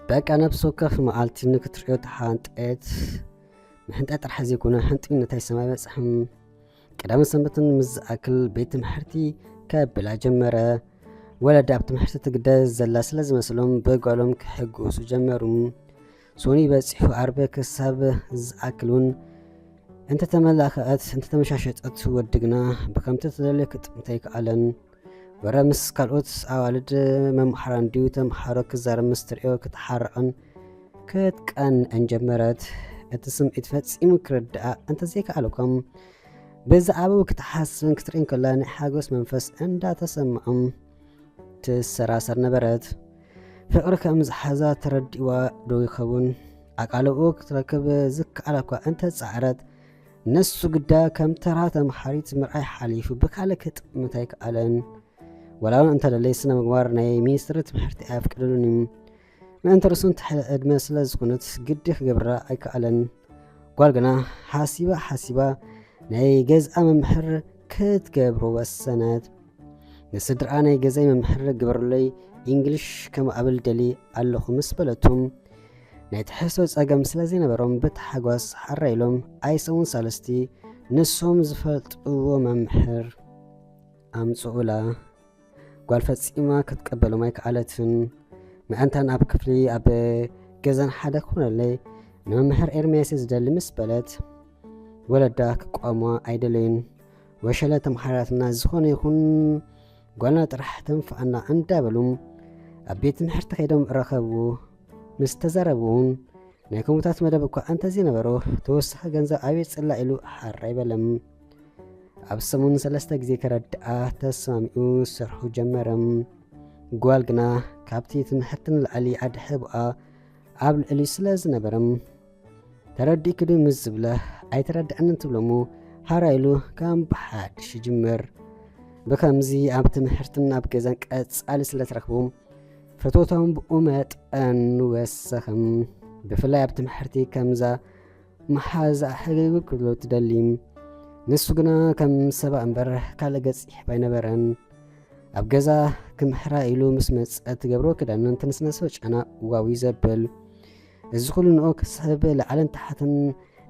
በቃ ነፍሲ ወከፍ መዓልቲ ንክትርእዮ ተሓንጠየት። ምሕንጣይ ጥራሕ ዘይኮነ ሕንጥዩ ነታይ ሰማይ በጽሕም። ቀዳምን ሰንበትን ምስ ዝኣክል ቤት ትምህርቲ ከብላ ጀመረ። ወለዲ ኣብ ትምህርቲ ትግደ ዘላ ስለ ዝመስሎም ብጓሎም ክሕጎሱ ጀመሩ። ሶኒ በጺሑ ኣርበ ክሳብ ዝኣክል እውን እንተተመላኸዐት እንተተመሻሸጠት ወዲ ግና ብከምቲ ተደልዮ ክጥምታ ኣይከኣለን። ወረ ምስ ካልኦት ኣዋልድ መምሃራን ድዩ ተምሃሮ ክዛረብ ምስ ትርእዮ ክትሓርቕን ክትቀንእን ጀመረት። እቲ ስምዒት ፈጺሙ ክርድኣ እንተዘይከኣልኩም ብዛዕባኡ ክትሓስብን ክትርእን ከላ ናይ ሓጎስ መንፈስ እንዳተሰምዖም ትሰራሰር ነበረት። ፍቕሪ ከም ዝሓዛ ተረዲእዋ ዶ ይኸውን? ኣቃልቦኡ ክትረክብ ዝከኣላ እኳ እንተጻዕረት፣ ንሱ ግዳ ከም ተራ ተምሃሪት ምርኣይ ሓሊፉ ብካልእ ክጥምት ኣይከኣለን። ወላ እውን እንተደለየ ስነ ምግባር ናይ ሚኒስትሪ ትምህርቲ ኣየፍቅደሉን እዩ። ምእንቲ ርእሱ እንተሕለ ዕድመ ስለ ዝኾነት ግዲ ክገብራ ኣይከኣለን። ጓል ግና ሓሲባ ሓሲባ ናይ ገዝኣ መምህር ክትገብሮ ወሰነት። ንስድርኣ ናይ ገዛይ መምህር ግበሩለይ፣ ኢንግሊሽ ከማዕብል ደሊ ኣለኹ ምስ በለቶም ናይ ትሕዝቶ ጸገም ስለ ዘይነበሮም ብታሕጓስ ሓራ ኢሎም ኣይሰሙን ሳልስቲ ንሶም ዝፈልጥዎ መምህር ኣምጽኡላ። ጓል ፈጺማ ክትቀበሎም ኣይከኣለትን። ምእንታን ኣብ ክፍሊ ኣብ ገዛን ሓደ ክኾነለይ ንመምህር ኤርምያስ ዝደሊ ምስ በለት ወለዳ ክቋሞ ኣይደለዩን። ወሸለ ተምሃራትና ዝኾነ ይኹን ጓልና ጥራሕ ተንፍዓና እንዳበሉ ኣብ ቤት ትምህርቲ ከይዶም ረኸቡ። ምስ ተዛረቡ እውን ናይ ከምኡታት መደብ እኳ እንተዘይነበሮ ተወሳኺ ገንዘብ ኣበይ ጽላ ኢሉ ሓራ ኣይበለም። ኣብ ሰሙን ሰለስተ ግዜ ከረድኣ ተስማሚኡ ስርሑ ጀመረ። ጓል ግና ካብቲ ትምህርቲ ንላዕሊ ኣድሕብኣ ኣብ ልዕሊ ስለ ዝነበረ ተረዲእኪ ዶ ምስ ዝብለ ኣይተረድኣንን ትብሎ እሞ ሓራ ኢሉ ከም ብሓድሽ ይጅምር። ብከምዚ ኣብ ትምህርትን ኣብ ገዛን ቀጻሊ ስለ ትረኽቡ ፍቶቶም ብኡ መጠን ወሰኸም። ብፍላይ ኣብ ትምህርቲ ከምዛ መሓዛ ሕግግ ክብሎ ትደሊ። ንሱ ግና ከም ሰባ እምበር ካልእ ገጽ ይሕብ ኣይነበረን። ኣብ ገዛ ክምሕራ ኢሉ ምስ መጸ ትገብሮ ክዳንን ትንስነሶ ጨና ዋው እዩ ዘብል። እዚ ኩሉ ንኡ ክስሕብ ላዕልን ታሕትን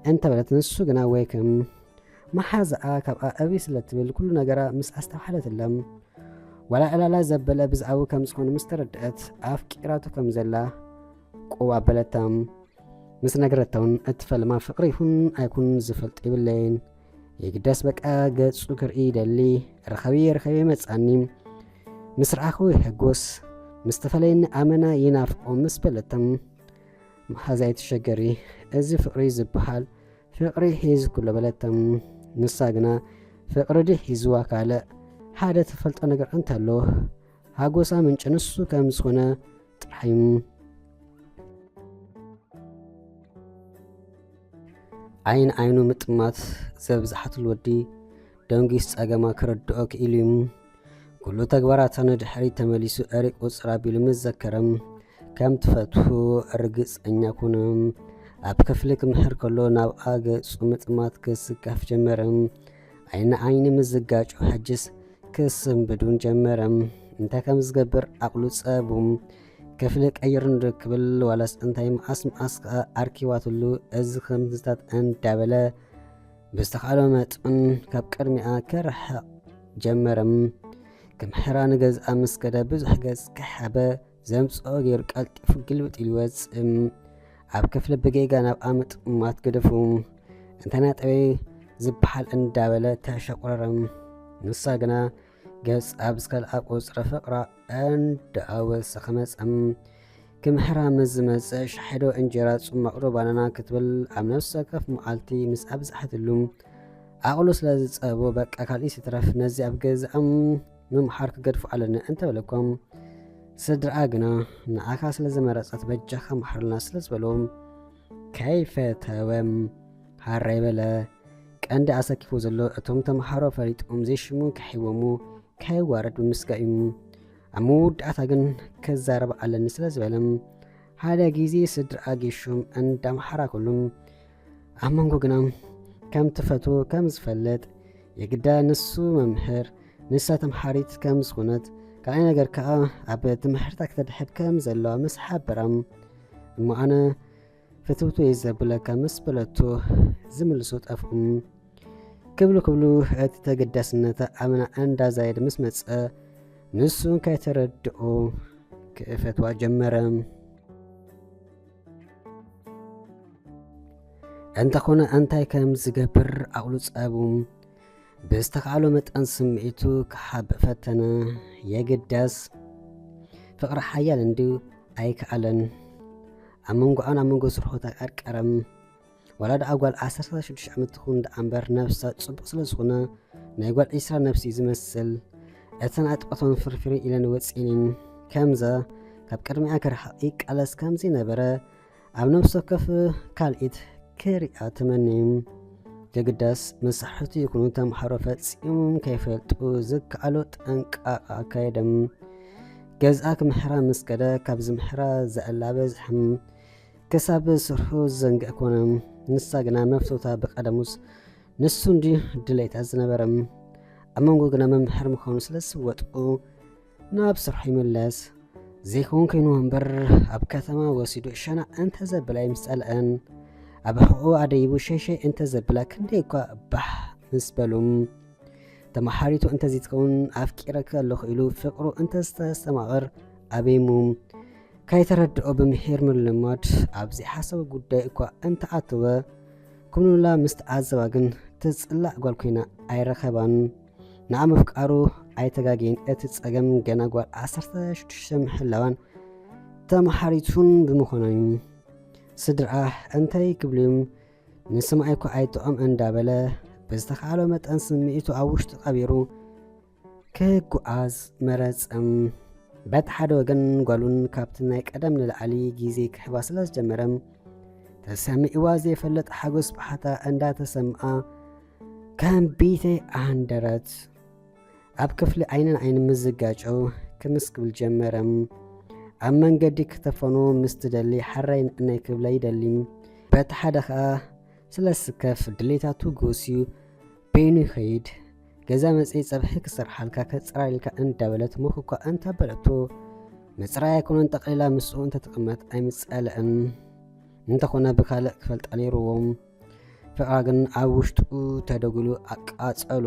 እንተበለት ንሱ ግና ወይ ከም መሓዛኣ ካብኣ ዕብይ ስለ ትብል ኩሉ ነገራ ምስ ኣስተብሓለትላ ዋላ ዕላላ ዘበለ ብዛዕባኡ ከም ዝኾነ ምስ ተረድአት ኣፍቂራቶ ከም ዘላ ቁብ ኣበለታ። ምስ ነገረታ እውን እቲ ፈለማ ፍቕሪ ይኹን ኣይኩን ዝፈልጦ የብለይን። የግዳስ በቃ ገጹ ክርኢ ይደሊ። ርኸቢ ርኸቢ መጻኒ። ምስ ረኣኹ ይሕጎስ። ምስ ተፈለየኒ ኣመና ይናፍቆ ምስ በለታ መሓዛ ኣይትሸገሪ። እዚ ፍቕሪ ዝበሃል ፍቕሪ ሒዝኩ ኣሎ በለታ። ንሳ ግና ፍቕሪ ድዩ ሒዝዋ ካልእ ሓደ ትፈልጦ ነገር እንተሎ ሓጎሳ ምንጪ ንሱ ከም ዝኾነ ጥራሕ እዩ። ዓይን ዓይኑ ምጥማት ዘብዝሓትሉ ወዲ ደንጒስ ጸገማ ክርድኦ ክኢሉ እዩ። ኩሉ ተግባራታ ንድሕሪት ተመሊሱ ዕሪቁ ጽር ኣቢሉ ምስ ዘከረ ከም ትፈትዎ ርግጸኛ ኮነ። ኣብ ክፍሊ ክምህር ከሎ ናብኣ ገጹ ምጥማት ክስከፍ ጀመረ። ዓይኒ ዓይኒ ምስ ዝጋጩ ሕጅስ ክስንብዱን ጀመረ። እንታይ ከም ዝገብር ዓቕሉ ጸቡ። ክፍሊ ቀይሩን ዶ ክብል ዋላስ እንታይ መዓስ መዓስ ከኣ ኣርኪባትሉ እዚ ከምዝታት እንዳበለ ብዝተኻእሎ መጠን ካብ ቅድሚኣ ክርሕቕ ጀመረ። ክምሕራ ንገዝኣ ምስ ከደ ብዙሕ ገጽ ከሓበ ዘምጽኦ ገይሩ ቀልጢፉ ግልብጥ ኢሉ ይወጽእ። ኣብ ክፍሊ ብጌጋ ናብኣ ምጥማት ገደፉ። እንታይ ናጠበይ ዝበሃል እንዳበለ ተሸቁረረ። ንሳ ግና ገጽ ኣብ ዝከልኣ ቁጽሪ ፍቕራ እንዳወሰኸ መጸ። ክምሕራ ምስ ዝመጸ ሻሒዶ እንጀራ ጽማቕዶ ባናና ክትብል ኣብ ነፍሲ ወከፍ መዓልቲ ምስ ኣብዝሓትሉ ዓቕሉ ስለ ዝጸቦ በቃ ካልእ ይትረፍ ነዚ ኣብ ገዝኣም ምምሓር ክገድፎ ኣለኒ እንተበለኮም ስድርኣ ግና ንዓኻ ስለ ዝመረጸት በጃኻ ምሓርልና ስለ ዝበሎም ከይፈተወም ሃራይ በለ። ቀንዲ ኣሰኪፉ ዘሎ እቶም ተምሃሮ ፈሊጦም ዘይሽሙ ከሒቦሙ ከይዋረድ ብምስጋእ እዩ። ኣብ መወዳእታ ግን ክዛረብ ኣለኒ ስለ ዝበለ ሓደ ግዜ ስድርኣ ጌሾም እንዳምሓራ ከሉ ኣብ መንጎ ግና ከም ትፈትዎ ከም ዝፈልጥ የግዳ ንሱ መምህር ንሳ ተምሓሪት ከም ዝኾነት ካልኣይ ነገር ከኣ ኣብ ትምህርታ ክተድሕድ ከም ዘለዋ ምስ ሓበራ እሞ ኣነ ፍትውቱ እየ ዘብለካ ምስ በለቶ ዝምልሶ ጠፍኡም። ክብሉ ክብሉ እቲ ተገዳስነታ ኣመና እንዳዛየደ ምስ መጸ ንሱ ከይተረድኦ ክእፈትዋ ጀመረ። እንተኾነ እንታይ ከም ዝገብር ኣቕሉ ጸቡ ብዝተኻእሎ መጠን ስምዒቱ ክሓብእ ፈተነ። የግዳስ ፍቕሪ ሓያል እንድዩ ኣይከኣለን። ኣብ መንጎኣን ኣብ መንጎ ስርሖታት ኣርቀረም። ዋላ ደኣ ጓል ዓሰርተ ሽዱሽተ ዓመት ትኹን ደኣ እምበር ነብሳ ጽቡቕ ስለ ዝኾነ ናይ ጓል ዒስራ ነብሲ እዩ ዝመስል። እተን ኣጥቕቶን ፍርፍሪ ኢለን ወጺኒን ከምዘ ካብ ቅድሚኣ ክርሕቕ ይቃለስ ከም ዘይነበረ ኣብ ነብሲ ወከፍ ካልኢት ክሪኣ ተመንዩ። የግዳስ መሳሕቲ ይኹኑ ተምሃሮ ፈጺሞም ከይፈልጡ ዝከኣሎ ጠንቃቕ ኣካየደም። ገዝኣ ክምሕራ ምስ ከደ ካብ ዝምሕራ ዘዕላ በዝሕም ክሳብ ስርሑ ዘንግዕ ኮነ። ንሳ ግና መፍተውታ ብቐደሙስ ንሱ እንዲ ድሌታ ዝነበረ ኣብ መንጎ ግና መምሕር ምዃኑ ስለ ዝወጥኡ ናብ ስርሑ ይምለስ። ዘይከውን ኮይኑ እምበር ኣብ ከተማ ወሲዱ ሸና እንተ ዘብላ ይምስጸልአን ኣብ ሕቑ ኣደይቡ ሸይሸይ እንተ ዘብላ ክንደይ እኳ ባሕ ምስ በሉ ተመሓሪቱ እንተ ዘይትኸውን ኣፍቂረኪ ኣለኹ ኢሉ ፍቕሩ እንተ ዝተስተማቕር ኣበይሙ ከይተረድኦ ብምሒር ምልማድ ኣብ ዘይሓሰቦ ጉዳይ እኳ እንተኣተወ ኩምኑላ ምስ ተዓዘባ ግን ትጽላእ ጓል ኮይና ኣይረኸባን። ንዓ ምፍቃሩ ኣይተጋግየን። እቲ ጸገም ገና ጓል ዓሰርተ ሽዱሽተ ምሕላዋን ተመሓሪቱን ብምዃናን እዩ። ስድራኣ እንታይ ክብሉ እዮም ንስምዓ እኳ ኣይጥዖም እንዳበለ ብዝተኻእሎ መጠን ስምዒቱ ኣብ ውሽጡ ቀቢሩ ክጓዓዝ መረጸ። በቲ ሓደ ወገን ጓሉን ካብቲ ናይ ቀደም ንላዕሊ ግዜ ክህባ ስለ ዝጀመረ ተሰሚዕዋ ዘይፈልጥ ሓጎስ ብሓታ እንዳተሰምዓ ከም ቢተይ ኣንደረት ኣብ ክፍሊ ዓይንን ዓይኒ ምስ ዝጋጨው ክምስ ክብል ጀመረ። ኣብ መንገዲ ክተፈኖ ምስ ትደሊ ሓራይ ንዕናይ ክብላ ይደሊ። በቲ ሓደ ኸኣ ስለ ስከፍ ድሌታቱ ጎስዩ በይኑ ይኸይድ። ገዛ መጺ ጸብሒ ክሰርሓልካ ከጽራልካ እንዳበለት ሙኽ እኳ እንተበለቶ ምጽራይ ኣይኮነን ጠቕሊላ ምስኡ እንተትቕመጥ ኣይምጸልእን። እንተኾነ ብካልእ ክፈልጣ ነይርዎም። ፍቕራ ግን ኣብ ውሽጡ ተደጉሉ ኣቃጸሉ።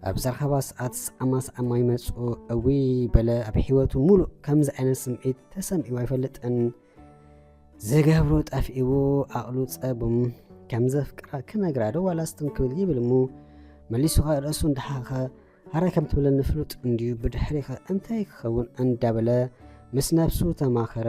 ኣብ ዘረኸባ ሰዓት ሰዓማ ሰዓማ ይመጽኡ። እውይ በለ ኣብ ህይወቱ ሙሉእ ከምዚ ዓይነት ስምዒት ተሰሚዕዎ ኣይፈልጥን። ዝገብሮ ጠፊእዎ ኣቕሉ ጸቡም። ከም ዘፍቅራ ክነግራ ዶ ዋላስ ትም ክብል ይብል እሞ መሊሱ ኸኣ ርእሱ እንዳሓኸ ሃራይ ከም ትብለኒ ፍሉጥ እንድዩ ብድሕሪኸ እንታይ ክኸውን እንዳበለ ምስ ነብሱ ተማኸረ።